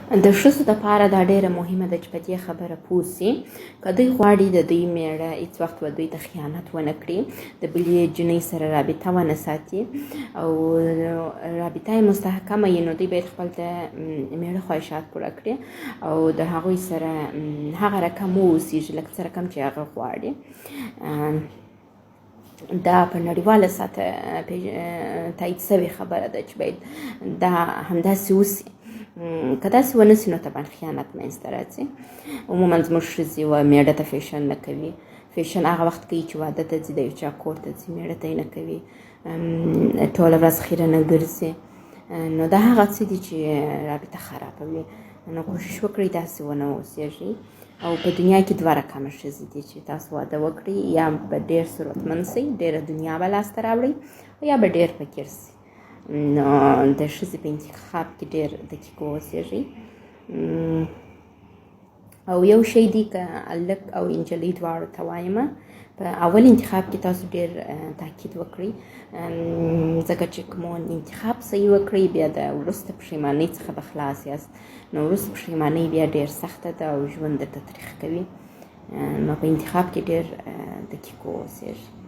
د ښځو دپاره دا ډېره مهمه ده چې په دې خبره پوه سي، که دوی غواړي د دوی مېړه هېڅ وخت به دوی ته خیانت ونه کړي، د بلې جنۍ سره رابطه ونه ساتي او رابطه یې مستحکمه وي، نو دوی باید خپل د مېړه خواهشات پوره کړي او د هغوی سره هغه رقم واوسېږي لکه څه رقم چې هغه غواړي. دا په نړیواله سطح تایید سوې خبره ده چې باید دا همداسې وسي. که داسې ونه سي نو طبعا خیانت منځته راځي. عموما زموږ ښځې و میړه ته فیشن نه کوي. فیشن هغه وخت کوي چې واده ته ځي، د یو چا کور ته ځي، میړه ته یې نه کوي، ټوله ورځ خیرنه ګرځي. نو دا هغه څه دي چې رابطه خرابوي. نو کوشش وکړئ داسې ونه اوسېږئ. او په دنیا کې دوه رقمه ښځې دي چې تاسو واده وکړئ، یا به ډېر ثروتمند سئ، ډېره دنیا به لاسته راوړئ، او یا به ډېر فقیر سئ. نو د ښځې په انتخاب کې ډېر دقیق واوسېږئ. او یو شی دی که هلک او نجلۍ دواړو ته وایم، په اول انتخاب کې تاسو ډېر تاکید وکړئ، ځکه چې که مو انتخاب صحیح وکړئ بیا د وروسته پښیمانۍ څخه به خلاص یاست. نو وروسته پښیمانۍ بیا ډېر سخته ده او ژوند درته تریخ کوي. نو په انتخاب کې ډېر دقیق واوسېږئ.